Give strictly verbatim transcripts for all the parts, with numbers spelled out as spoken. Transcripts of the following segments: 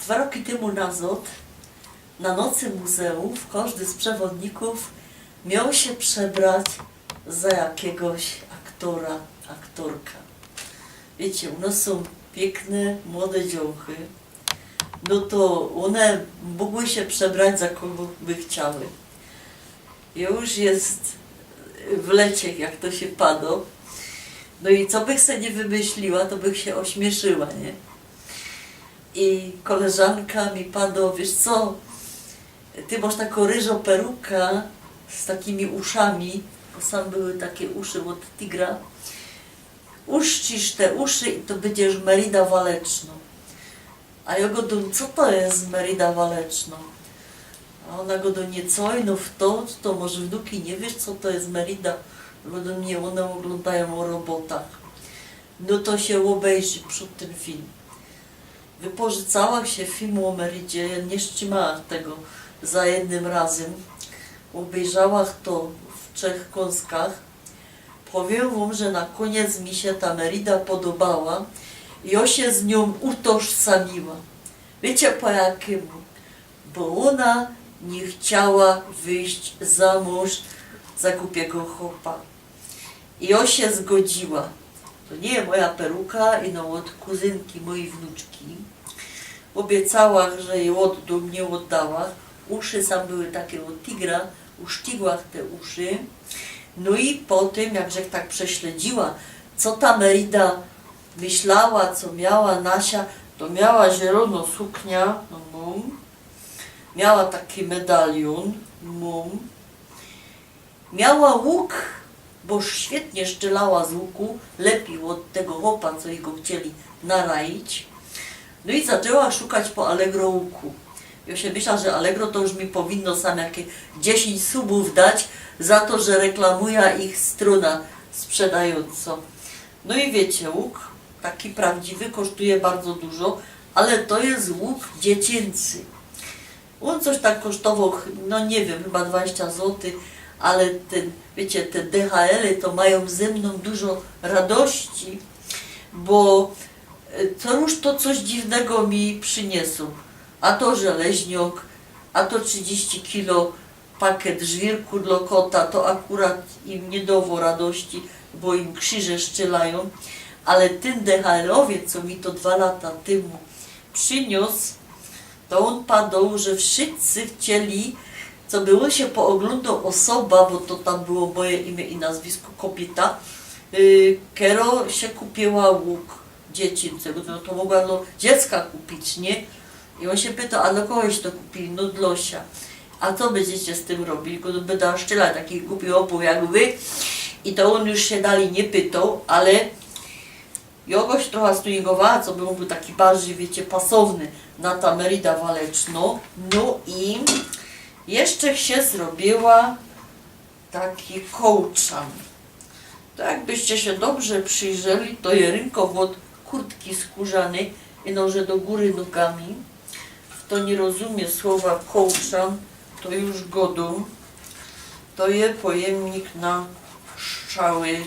Dwa roki tymu nazŏd na Nocy Muzeōw kożdy z przewodnikōw mioł sie przebrać za jakigoś aktora, aktorka. Wiycie, u nŏs sōm piykne, młode dziołchy, no to ône mogły sie przebrać, za kogo by chciały. Już je w lecie, jak to sie padŏ. No i co bych se niy wymyśliła, to bych sie ôśmiyszyła, nie? I koleżanka mi padŏ: „Wiysz co, ty mŏsz takõ ryżõ peruka z takimi uszami”, bo sam były takie uszy ôd tigra. „Uszczysz te uszy i to bydziesz Merida Walecznŏ”. A jŏ godōm: „Co to je Merida Walecznŏ?” A ôna godŏ: „Niy co, ino w to, to może wnuki niy wiysz, co to je Merida?” Godōm: „Niy, ône ôglōndajōm ô robotach”. No to sie ôbejrzi przōd tyn film. Wypożyczałach sie filmu ô Meridzie, niy strzimałach tego za jednym razym. Ôbejrzałach to w trzech kōnskach. Powiym wōm, że na kōniec mi sie ta Merida podobała i jŏ sie z niōm utożsamiła. Wiycie, po jakimu? Bo ôna niy chciała wyjść za mōnż za głupiego chopa. I jŏ sie zgodziła. To niy moja peruka, ino ôd kuzynki mojij wnuczki. Ôbiecałach, że je ôddōm, niy ôddałach. Uszy sam były takie ôd tigra, uszczigłach te uszy. No i potym, jak żech tak prześledziła, co ta Merida myślała, co miała na sia, to miała zielōnõ suknia, no mōm. Miała taki medaliōn, mōm. Miała łuk, bo świetnie szczelała z łuku, lepij ôd tego chopa, co jij go chcieli naraić. No i zaczła szukać po Allegro łuku. Jŏ sie myśla, że Allegro to już mi powinno sam jakie dziesiyńć subōw dać za to, że reklamuja ich strōna sprzedajōncŏ. No i wiycie, łuk taki prawdziwy kosztuje bardzo dużo, ale to je łuk dzieciyncy. Ôn coś tak kosztowoł, ch-, no niy wiym, chyba dwadziścia złotych, ale tyn, wiycie, te D H L-y to majōm ze mnōm dużo radości, bo, e, to już to coś dziwnego mi przyniesōm. A to żeleźniok, a to trzidziści kilo pakiet żwirku dlŏ kota, to akurat im niy dŏwŏ radości, bo im krziże szczelajōm. Ale tyn D H L-owiec, co mi to dwa lata tymu prziniōs, to ôn padoł, że wszyscy chcieli, coby ôn sie pooglōndoł ôsoba, bo to tam było moje imiã i nazwisko, kobiyta, y, kero sie kupiyła łuk dzieciyncy, bo to, to mogła dlŏ dziecka kupić, niy? I ôn sie pytoł: „A dlŏ kogo żeście to kupiyli?” „No dlŏ sia.” „A co bydziecie z tym robiyli?” „Godōm, bydã szczelać takich głupich chopōw jak wy.” I to ôn już sie dalij niy pytoł, ale jŏ go trocha stuningowała, coby ôn bōł taki bardzij, wiycie, pasowny na ta Merida Walecznŏ. No i jeszcze sie zrobiyła taki kołczan. To jakbyście sie dobrze przijrzeli, to je rynkow ôd kurtki skōrzanyj, ino że do gōry nogami. Fto niy rozumie słowa kołczan, to już godōm. To je pojymnik na strzały.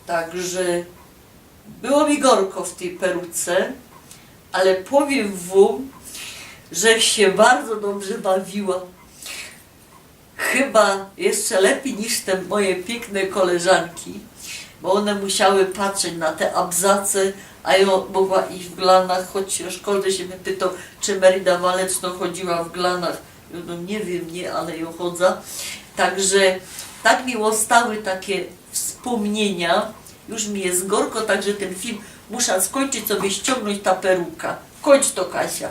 Także było mi gorko w tyj peruce, ale powiym wōm, żech sie bardzo dobrze bawiła. Chyba jeszcze lepij niż te moje piykne koleżanki, bo ône musiały patrzeć na te abzace, a jŏ mogła ich w glanach, choć Szkoldy sie mie pytoł, czy Merida Walecznŏ chodziła w glanach. Jŏ, no niy wiym, niy, ale jŏ chodzã. Także tak mi ôstały takie wspōmniynia. Już mi je gorko, także tyn film muszã skōńczyć, coby ściōngnōńć ta peruka. Kōńcz to, Kasia.